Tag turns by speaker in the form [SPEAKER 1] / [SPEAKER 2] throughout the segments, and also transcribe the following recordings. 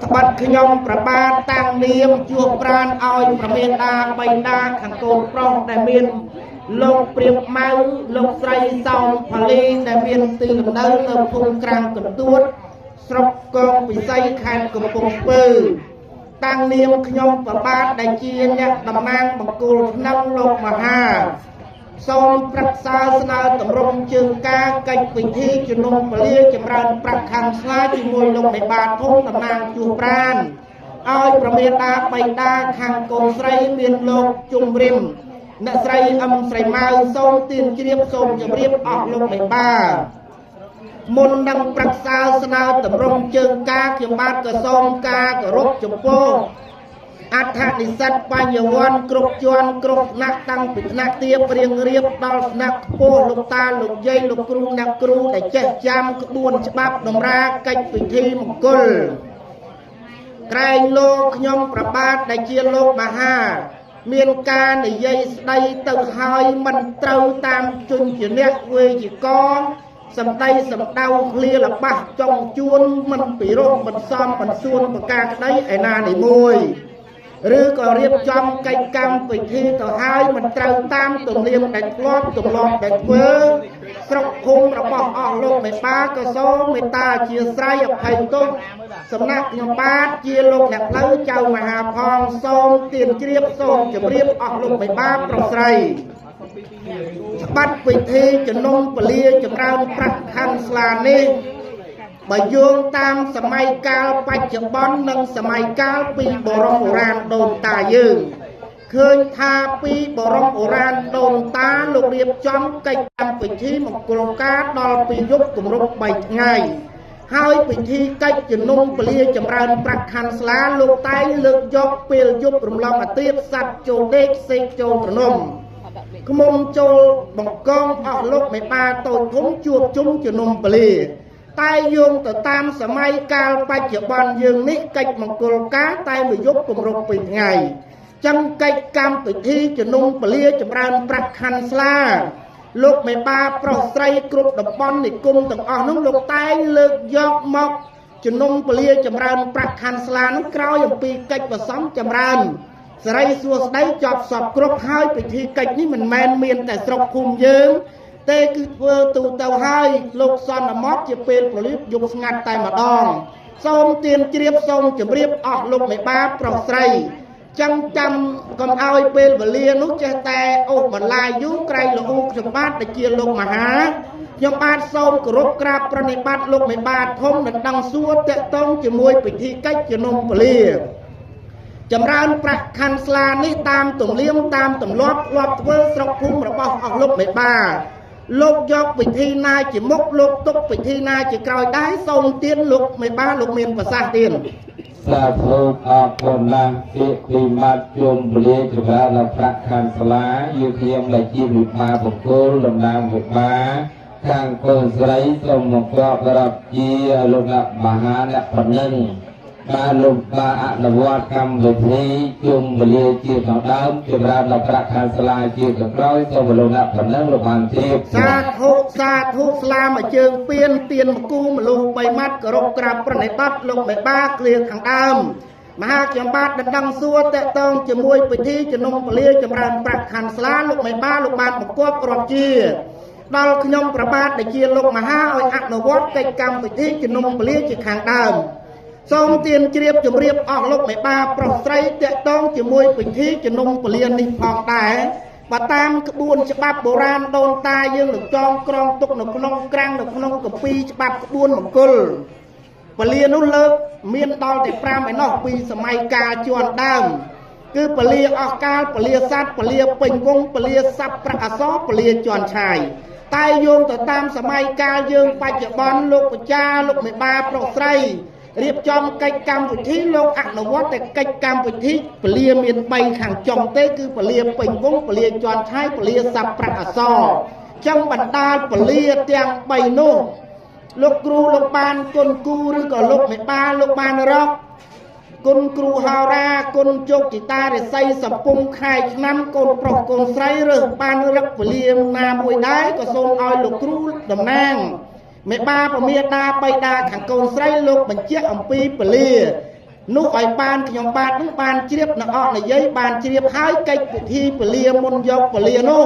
[SPEAKER 1] ត្បិតខ្ញុំប្របាទតាំងនាមជួបប្រានឲ្យប្រមេដាបៃតាខាងកូនប្រុសដែលមានលោកព្រាបម៉ៅលោកស្រីសោមផលីដែលមានទីលំនៅនៅភូមិក្រាំងកន្ទួតស្រុកកងពិសីខេត្តកំពង់ស្ពឺតាំងនាមខ្ញុំប្របាទដែលជាអ្នកតំណាងបង្គោលឆ្នាំលោកមហាសូមប្រឹក្សាស្នើតម្រង់ជើងការកិច្ចពិធីជំនុំពលាចម្រើនប្រាក់ខាងស្លាជាមួយលោកមេបាធំតំណាងជួប្រានឲ្យប្រមេដាបៃតាខាងកូនស្រីមានលោកជុំរិមអ្នកស្រីអឹមស្រីម៉ៅសូមទានជ្រាបសូមជម្រាបអស់លោកមេបាមុននឹងប្រឹក្សាស្នើតម្រង់ជើងការខ្ញុំបាទក៏សូមការគោរពចំពោះអដ្ឋនិសិតបញ្ញវន្តគ្រប់ជាន់គ្រប់ថ្នាក់តាំងពីថ្នាក់ទាបរៀងរៀបដល់ថ្នាក់ខ្ពស់លោកតាលោកយាយលោកគ្រូអ្នកគ្រូដែលចេះចាំក្បួនច្បាប់តម្រាកិច្ចពិធីមង្គលក្រែងលោកខ្ញុំប្របាទដែលជាលោកមហាមានការនិយាយស្ដីទៅហើយមិនត្រូវតាមជនជាអ្នកវេយ្យាករណ៍សម្ដីសម្ដៅឃ្លាលបាស់ចង់ជួនមិនពិរោះមិនសមមិនសួនប្រការក្តីឯណានេះមួយឬក៏រៀបចំកិច្ចកម្មពិធីទៅហើយមិនត្រូវតាមទំនៀមដែលធ្លាប់ទម្លាប់ដែលធ្វើស្រុកភូមិរបស់អស់លោកមេបាក៏សូមមេត្តាអធិស្ឋានអភ័យទោសសំណាក់ខ្ញុំបាទជាលោកអ្នកផ្លូវចៅមហាផងសូមទានជ្រាបសូមជម្រាបអស់លោកមេបាប្រុសស្រីច្បាត់ពិធីជំនុំពលាចម្រើនប្រាក់ខណ្ឌស្លានេះបើយោងតាមសម័យកាលបច្ចុប្បន្ននិងសម័យកាលពីបរមបុរាណដូនតាយើងឃើញថាពីបរមបុរាណដូនតាលោករៀបចំកិច្ចកម្មពិធីមង្គលការដល់ពីយប់គម្រប់3ថ្ងៃហើយពិធីកិច្ចជំនុំពលាចម្រើនប្រាក់ខណ្ឌស្លាលោកតែងលើកយកពេលយប់រំលងអាទិត្យសัตว์ចូលដេកសេកចូលទ្រនំខ្មុំចូលបង្កងអស់លោកមេបាតូចធំជួបជុំជំនុំពលាតែយោងទៅតាមសម័យកាលបច្ចុប្បន្នយើងនេះកិច្ចមង្គលការតែមួយយប់គម្រប់2ថ្ងៃចឹងកិច្ចកម្មពិធីជំនុំពលាចម្រើនប្រាក់ខណ្ឌស្លាលោកមេបាប្រុសស្រីគ្រប់តំបន់និគមទាំងអស់នោះលោកតែងលើកយកមកជំនុំពលាចម្រើនប្រាក់ខណ្ឌស្លានោះក្រោយអំពីកិច្ចប្រសំចម្រើនសេរីសួស្តីចប់សពគ្រប់ហើយពិធីកិច្ចនេះមិនមែនមានតែស្រុកភូមិយើងទេគឺធ្វើទូទៅហើយលោកសន្មត់ជាពេលប្រលៀបយប់ស្ងាត់តែម្ដងសូមទានជ្រាបសូមជម្រាបអស់លោកមេបាប្រុសស្រីចឹងចាំកុំឲ្យពេលវេលានោះចេះតែអូសបន្លាយយូរក្រែងលូខ្ញុំបាទដែលជាលោកមហាខ្ញុំបាទសូមគោរពក្រាបប្រណិប័តលោកមេបាធំនិងដងសួរតកតងជាមួយពិធីកិច្ចជំនុំពលាចម្រើនប្រាក់ខណ្ឌស្លានេះតាមទំនៀមតាមទម្លាប់ធ្លាប់ធ្វើស្រុកភូមិរបស់អស់លោកមេបាលោកយកពិធីណាជាមុខលោកទុកពិធីណាជាក្រោយដែរសូមទានលោកមេបាលោកមានប្រសាសន៍ទាន
[SPEAKER 2] សាធុអរគុណណាស់ពាក្យពីមាត់ជុំពលាចម្រើនដល់ប្រាក់ខណ្ឌស្លាយើងខ្ញុំដែលជាវិបាបង្គោលតំណាងវិបាខាងកូនស្រីសូមបង្គាប់រាប់ជាលោកអ្នកមហាអ្នកប្រណិងបានលោកបានអនុវត្តកម្មវិធីជុំពលាជាខាងដើមចម្រើនដល់ប្រាក់ខណ្ឌស្លាជាខាងក្រោយសូមលោកអ្នកប្រណិងលោកបានជ្រាប
[SPEAKER 1] សាធុសាធុស្លាមួយជើងពៀនទៀនមកគូមលុះបីម៉ាត់គោរពក្រាបប្រណិប័តលោកមេបាក្លៀខាងដើមមហាខ្ញុំបាទដណ្ដឹងសួរតកតងជាមួយពិធីជំនុំពលាចម្រើនប្រាក់ខណ្ឌស្លាលោកមេបាលោកបានបង្គាប់រាប់ជាដល់ខ្ញុំប្របាទដែលជាលោកមហាឲ្យអនុវត្តកិច្ចកម្មពិធីជំនុំពលាជាខាងដើមសូមទានជ្រាបជម្រាបអស់លោកមេបាប្រុសស្រីតកតងជាមួយពិធីជំនុំពលានេះផងដែរបើតាមក្បួនច្បាប់បុរាណដូនតាយើងនឹងចងក្រងទុកនៅក្នុងក្រាំងនៅក្នុងកពីច្បាប់ក្បួនមង្គលពលានោះលើកមានដល់តែ5ឯណោះពីសម័យកាលជាន់ដើមគឺពលាអស់កាលពលាសัตว์ពលាពេញវងពលាសัพប្រាក់អសរពលាជន់ឆាយតែយោងទៅតាមសម័យកាលយើងបច្ចុប្បន្នលោកបច្ចាលោកមេបាប្រុសស្រីរៀបចំកិច្ចកម្មវិធីលោកអនុវត្តតែកិច្ចកម្មវិធីពលាមាន3ខាងចុងទេគឺពលាពេញវងពលាជន់ឆាយពលាសัพប្រាក់អសរចឹងបណ្ដាលពលាទាំង3នោះលោកគ្រូលោកបានគុណគូឬក៏លោកមេបាលោកបានរកគុណគ្រូហោរាគុណជោគจิតារិស័យសំពុំខែឆ្នាំកូនប្រុសកូនស្រីរើសបានរឹកពលាណាមួយដែរក៏សូមឲ្យលោកគ្រូតំណាង មេបាពមាតាបៃតាខាងកូនស្រីលោកបញ្ជាក់អំពីពលានោះឲ្យបានខ្ញុំបាទនឹងបានជ្រាបនិងអស់និយាយបានជ្រាបហើយកិច្ចពិធីពលាមុនយកពលានោះ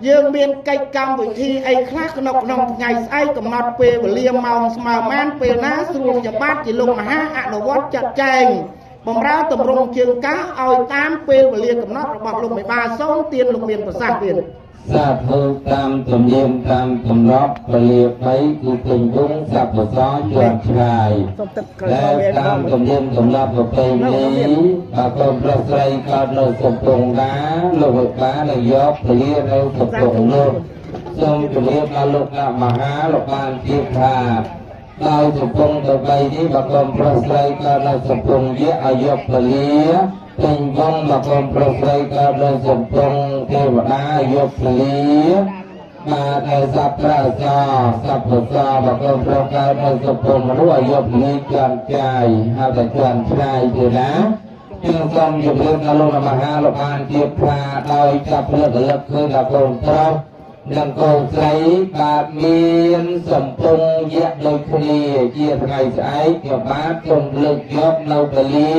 [SPEAKER 1] យើងមានកិច្ចកម្មវិធីអីខ្លះក្នុងក្នុងថ្ងៃស្អែកកំណត់ពេលវេលាម៉ោងស្មើម៉ានពេលណាស្រួលខ្ញុំបាទជាលោកមហាអនុវត្តចាត់ចែងបំរើតម្រង់ជើងកាឲ្យតាមពេលវេលាកំណត់របស់លោកមេបាសូមទានលោកមានប្រសាសន៍ទៀត
[SPEAKER 2] សាធុតាមទំនៀមតាមទម្លាប់ពលា3គឺពេញវងសព្វសជាប់ឆ្ងាយ
[SPEAKER 1] សូមទឹកក្រោយ
[SPEAKER 2] ដែលតាមទំនៀមទម្លាប់ប្រពៃណីបើកូនប្រុសស្រីកើតនៅកំពង់ដាលោកវិបានឹងយកពលានៅកំពង់នោះសូមជម្រាបដល់លោកអ្នកមហាលោកបានជៀបថាដោយកំពង់ទៅបីនេះបើកូនប្រុសស្រីកើតនៅកំពង់យៈឲ្យយកពលាពេញវងបើកូនប្រុសស្រីកើតនៅកំពង់ទេវតាឲ្យយកពលាបាទហើយសពប្រសសពប្រសបើកូនប្រុសកើតនៅកំពង់មនុស្សឲ្យយកពលាជាន់ចាយហៅថាជាន់ឆ្ងាយទេណាជាងសូមជម្រាបដល់លោកមហាលោកបានជាផ្លាដោយចាប់លើកលឹកឃើញដល់កូនប្រុសនិងកូនស្រីបាទមានសំពងយៈដូចគ្នាជាថ្ងៃស្អែកខ្ញុំបាទសូមលើកយកនៅពលា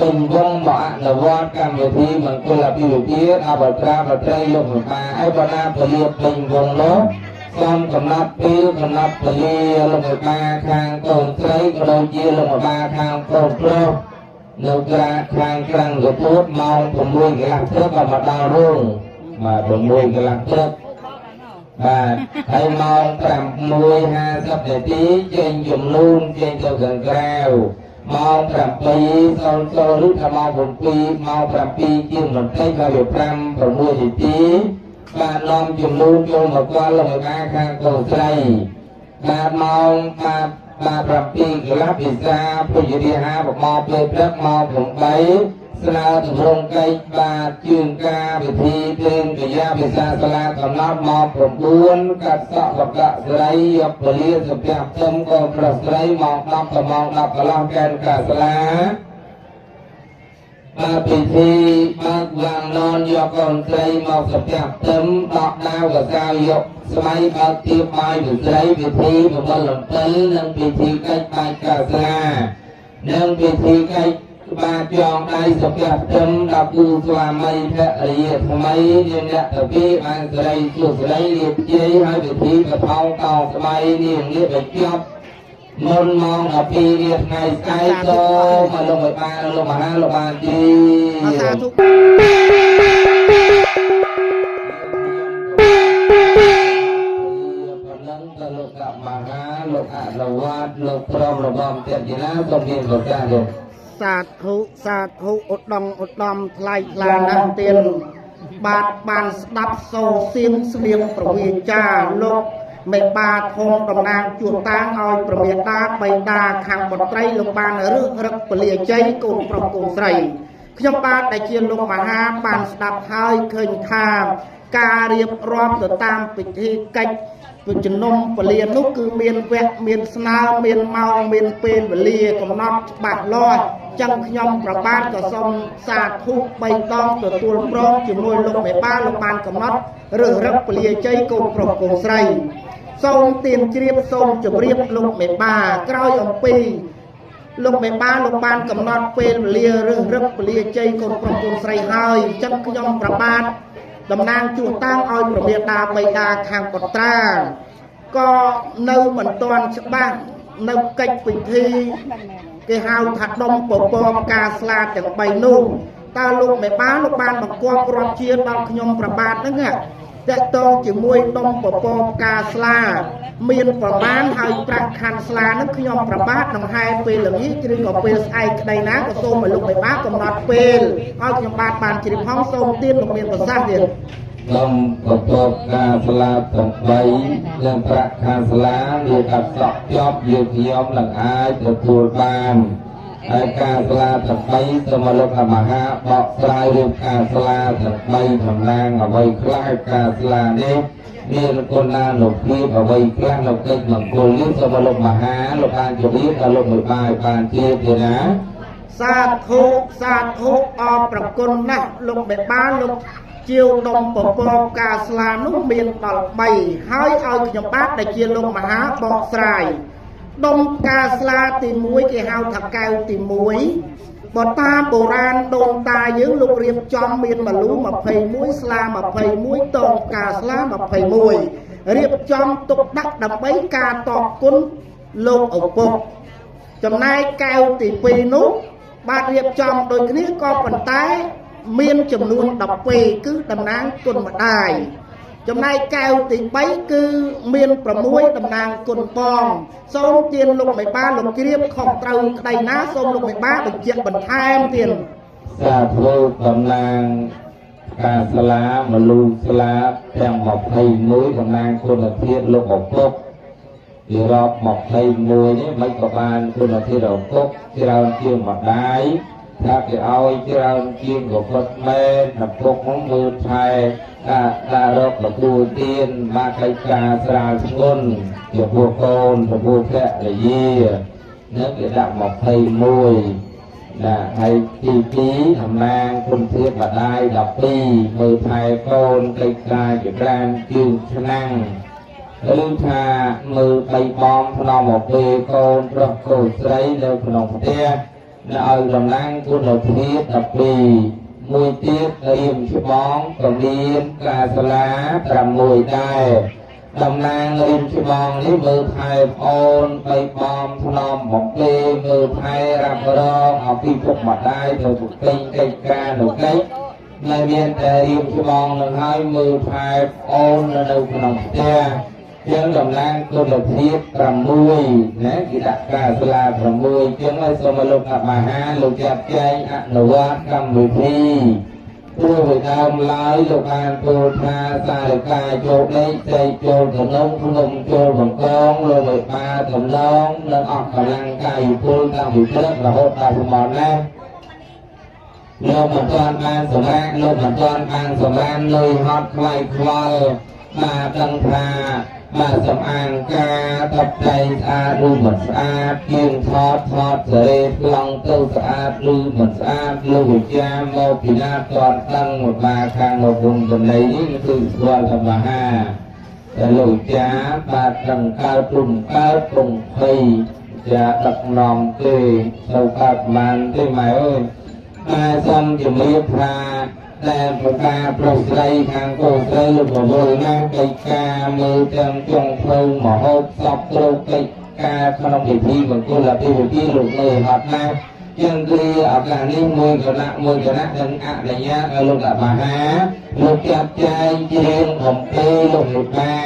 [SPEAKER 2] ពេញវងមកអនុវត្តកម្មវិធីមង្គលអភិវិភាអបត្រាបត្រីលោកមបាឯបណ្ណាពលាពេញវងនោះសូមកំណត់ពេលកំណត់ពលាលោកមបាខាងកូនស្រីក៏ដូចជាលោកមបាខាងកូនប្រុសនៅក្រាខាងក្រាំងកពតម៉ោង6កន្លះព្រឹកក៏មកដល់រោងបាទ6កន្លះព្រឹកបាទហើយម៉ោង6:50នាទីចេញជំនួនចេញទៅខាងក្រៅម៉ោង7:00ឬថាម៉ោង7ម៉ោង7ជាងបន្តិចដល់វា5 6នាទីបាទនាំជំនួនចូលមកគាត់លោកបាខាងកូនស្រីបាទម៉ោងបាទបាទ7កន្លះពិសាពុជរិហាបមកពេលព្រឹកម៉ោង8ស្នើតម្រង់កិច្ចបាទជើងការពិធីភ្លេងកាយាពិសាសាលាកំណត់ម៉ោង9កាត់សក់វកៈស្រីយកពលាសុភ័ក្រទឹមកូនប្រុសស្រីម៉ោង10ដល់ម៉ោង10កន្លះកែនកាសាលាបាទពិធីបើកវាងននយកកូនស្រីមកសុភ័ក្រទឹមដកដាវកសាយកស្មៃបើកទៀបបាយវិស្រីពិធីបបលលំពិលនិងពិធីកិច្ចបាច់កាសាលានិងពិធីកិច្ចបាទចងដៃសុភ័ក្រទឹមដល់គូស្វាមីភរិយាថ្មីនាងអ្នកតាពីបានស្រីសួស្រីរៀបជ័យហើយពិធីកថោកោស្បៃនាងនេះបញ្ចប់មុនម៉ោង12នាថ្ងៃស្អែកសូមឲ្យលោកឲ្យបានលោកមហាលោកបានទី
[SPEAKER 1] សាធុ
[SPEAKER 2] ប៉ុណ្ណឹងក៏លោកកមហាលោកអនុវត្តលោកព្រមរបំទៀតជាណាសូមមានប្រកាសលោក
[SPEAKER 1] សាធុសាធុឧត្តមឧត្តមថ្លៃថ្លាណាស់ទានបាទបានស្ដាប់សូរសៀងស្នៀងប្រវាចាលោកមេបាធំតំណាងជួតាងឲ្យប្រមេតាបៃតាខាងបុត្រីលោកបានរឹករឹកពលាជ័យកូនប្រុសកូនស្រីខ្ញុំបាទដែលជាលោកមហាបានស្ដាប់ហើយឃើញថាការរៀបរាប់ទៅតាមពិធីកិច្ចពជំនុំពលានោះគឺមានវគ្គមានស្នើមានម៉ោងមានពេលវេលាកំណត់ច្បាស់លាស់ចឹងខ្ញុំប្របាទក៏សូមសាធុ3ដងទទួលព្រមជាមួយលោកមេបាលោកបានកំណត់រើសរឹកពលាជ័យកូនប្រុសកូនស្រីសូមទានជ្រាបសូមជម្រាបលោកមេបាក្រោយអំពីលោកមេបាលោកបានកំណត់ពេលវេលារើសរឹកពលាជ័យកូនប្រុសកូនស្រីហើយអញ្ចឹងខ្ញុំប្របាទតំណាងជួតាំងឲ្យប្រមេតាបៃតាខាងកត្រាក៏នៅមិនទាន់ច្បាស់នៅកិច្ចពិធីគេហៅថាដុំពពកការស្លាទាំង3នោះតើលោកមេបាលោកបានបង្គាប់រាប់ជាដល់ខ្ញុំប្របាទហ្នឹងតកតងជាមួយដុំពពកការស្លាមានប្រមាណហើយប្រាក់ខណ្ឌស្លាហ្នឹងខ្ញុំប្របាទនឹងហែពេលល្ងាចឬក៏ពេលស្អែកក្តីណាក៏សូមឲ្យលោកមេបាកំណត់ពេលឲ្យខ្ញុំបាទបានជ្រាបផងសូមទានលោកមានប្រសាសន៍ទៀត
[SPEAKER 2] សូមប្រកបការស្លាទាំង3និងប្រាក់ខាងស្លាវាកាត់សក់ចប់យើងខ្ញុំនឹងអាចទទួលបានហើយការស្លាទាំង3សូមឲ្យលោកមហាបកស្រាយរឿងការស្លាទាំង3តំណាងអ្វីខ្លះការស្លានេះមានគុណានុភាពអ្វីខ្លះនៅកិច្ចមង្គលនេះសូមឲ្យលោកមហាលោកបានជម្រាបដល់លោកមួយបាយបានជ្រាបទេណា
[SPEAKER 1] សាធុសាធុអរប្រគុណណាស់លោកមេបាលោក ជាវដុំពពកកាស្លានោះមានដល់3ហើយឲ្យខ្ញុំបាទដែលជាលោកមហាបកស្រាយដុំផ្កាស្លាទី1គេហៅថាកែវទី1បើតាមបុរាណដូនតាយើងលោករៀបចំមានមលូ21ស្លា21តងផ្កាស្លា21រៀបចំទុកដាក់ដើម្បីការតបគុណលោកឪពុកចំណែកកែវទី2នោះបាទរៀបចំដូចគ្នាក៏ប៉ុន្តែមានចំនួន12គឺតំណាងគុណម្ដាយចំណែកកែវទី3គឺមាន6តំណាងគុណបងសូមទានលោកមេបាលោកជ្រាបខុសត្រូវក្តីណាសូមលោកមេបាបញ្ជាក់បន្ថែមទៀត
[SPEAKER 2] សាធុតំណាងការស្លាមលូស្លាទាំង21តំណាងគុណធាតុលោកឪពុកពីរាប់21នេះមិនក៏បានគុណធាតុឪពុកច្រើនជាងម្ដាយថាគេឲ្យច្រើនជាងក៏ពិតមែនឪពុកមកមើលថែដាក់រកទទួលទានមកកិច្ចការស្រាលធ្ងន់ចំពោះកូនចំពោះភរិយានឹងគេដាក់21ណាហើយទី2តំណាងគុណធាតុម្ដាយ12មើលថែកូនកិច្ចការចម្រើនជើងឆ្នាំងឬថាមើលបីបងភ្នំមកពេលកូនប្រុសកូនស្រីនៅក្នុងផ្ទះនៅឲ្យតំណាងគុណធាតុ12មួយទៀតរៀមច្បងក៏មានកាស្លា6ដែរតំណាងរៀមច្បងនេះមើលថែប្អូនបីបងភ្នំមកពេលមើលថែរ៉ាប់រងអំពីពុកម្ដាយទៅពេញកិច្ចការនៅកិច្ចនៅមានតែរៀមច្បងនឹងហើយមើលថែប្អូននៅក្នុងផ្ទះជាងតំណាងគុណភាព6ណាគេដាក់ការស្លា6ជាងឲ្យសូមលោកអមហាលោកចាត់ចែងអនុវត្តកម្មវិធីព្រោះវាដើមឡើយលោកបានពោលថាសារិកាចូលដេកចែកចូលតំណងភ្នំចូលបង្កងលោកមេបាតំណងនិងអស់កម្លាំងកាយពលតាំងពីព្រឹករហូតដល់ប្រមាណណាលោកមិនទាន់បានសម្រាកលោកមិនទាន់បានសម្រានលុយហត់ខ្វាយខ្វល់បាទដឹងថាបាទសំអាងការតបតែងស្អាតឬមិនស្អាតជាងថតថតសេរីប្លង់ទៅស្អាតឬមិនស្អាតលោកវិជ្ជាមកពីណាតតដឹងមកបាទខាងលោកគុំចំណៃនេះគឺស្គាល់ធម្មហាតែលោកវិជ្ជាបាទដឹងកើតព្រំកើតព្រំភ័យជាដឹកនាំទេទៅកើតបានទេម៉ែអើយតែសូមជំរាបថាដែលប្រការប្រុសស្រីខាងកូនស្រីលោកប្រវល់ណាកិច្ចការមើលទាំងចុងភៅមហូបសពគ្រប់កិច្ចការក្នុងពិធីមង្គលពិធីលោកមើលអត់ណាជាងគ្រាឱកាសនេះមួយគណៈមួយគណៈនឹងអនុញ្ញាតឲ្យលោកអមហាលោកចាត់ចែងច្រៀងបំពេលោកមេបា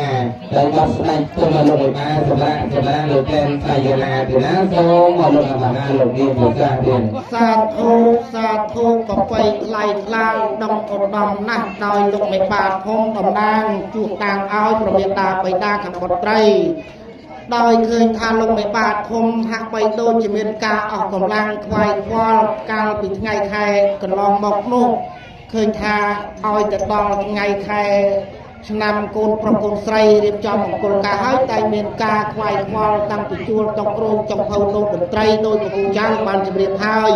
[SPEAKER 2] តែបោះស្ដេចគុំលោកមេបាសម្រាប់សម្រាប់លោកតែនសាយនាទីណាសូមឲ្យលោកអមហាលោកមានប្រសាសន៍ទៀត
[SPEAKER 1] សាធុសាធុកបីថ្លៃថ្លាដងឧត្តមណាស់ដោយលោកមេបាធំតំណាងជួសតាងឲ្យប្រមេតាបិតាខាងបុត្រីដោយឃើញថាលោកមេបាធំហាក់បីដូចជាមានការអស់កម្លាំងខ្វាយខ្វល់កាលពីថ្ងៃខែកន្លងមកនោះឃើញថាឲ្យទៅដល់ថ្ងៃខែឆ្នាំកូនប្រុសកូនស្រីរៀបចំមង្គលការហើយតែមានការខ្វាយខ្វល់តាំងពីជួលតុករោងចុងភៅលោកតន្ត្រីដោយពូចាលោកបានជម្រាបហើយ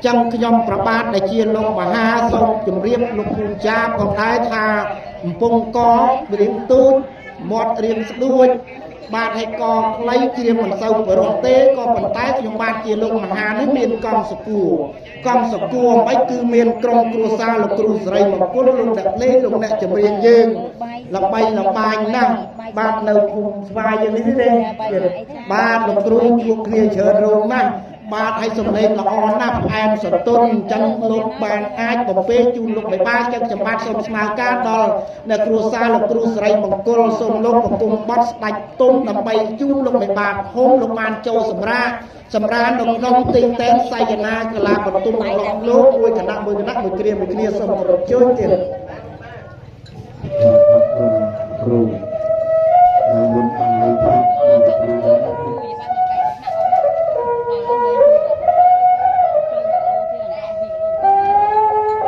[SPEAKER 1] ចឹងខ្ញុំប្របាទដែលជាលោកមហាសូមជម្រាបលោកពូចាផងដែរថាកំពង់ករៀងទូចមាត់រៀងស្ដួចបាទហើយកខ្លីជ្រាបមិនសូវបរោះទេក៏ប៉ុន្តែខ្ញុំបាទជាលោកមហានេះមានកង់សគួរកង់សគួរមិនគឺមានក្រុមគ្រួសារលោកគ្រូសេរីមង្គលលោកអ្នកភ្លេងលោកអ្នកចម្រៀងយើងល្បីល្បាញណាស់បាទនៅភូមិស្វាយយើងនេះទេបាទលោកគ្រូជួបគ្នាច្រើនរោងណាស់បាទឲ្យសំឡេងល្អណាស់ផ្អែមសន្ទុនអញ្ចឹងលោកបានអាចបំពេជូនលោកមេបាចឹងខ្ញុំបាទសូមស្នើការដល់អ្នកគ្រួសារលោកគ្រូសេរីមង្គលសូមលោកប្រគំបត់ស្ដាច់ទុំដើម្បីជូនលោកមេបាធំលោកបានចូលសម្រាកសម្រាននៅក្នុងទីតែនសយនាកលាបន្ទុំរបស់លោកមួយគណៈមួយគណៈមួយគ្រាមួយគ្រាសូមគោរពជួយទៀត
[SPEAKER 2] អរគុណគ្រូ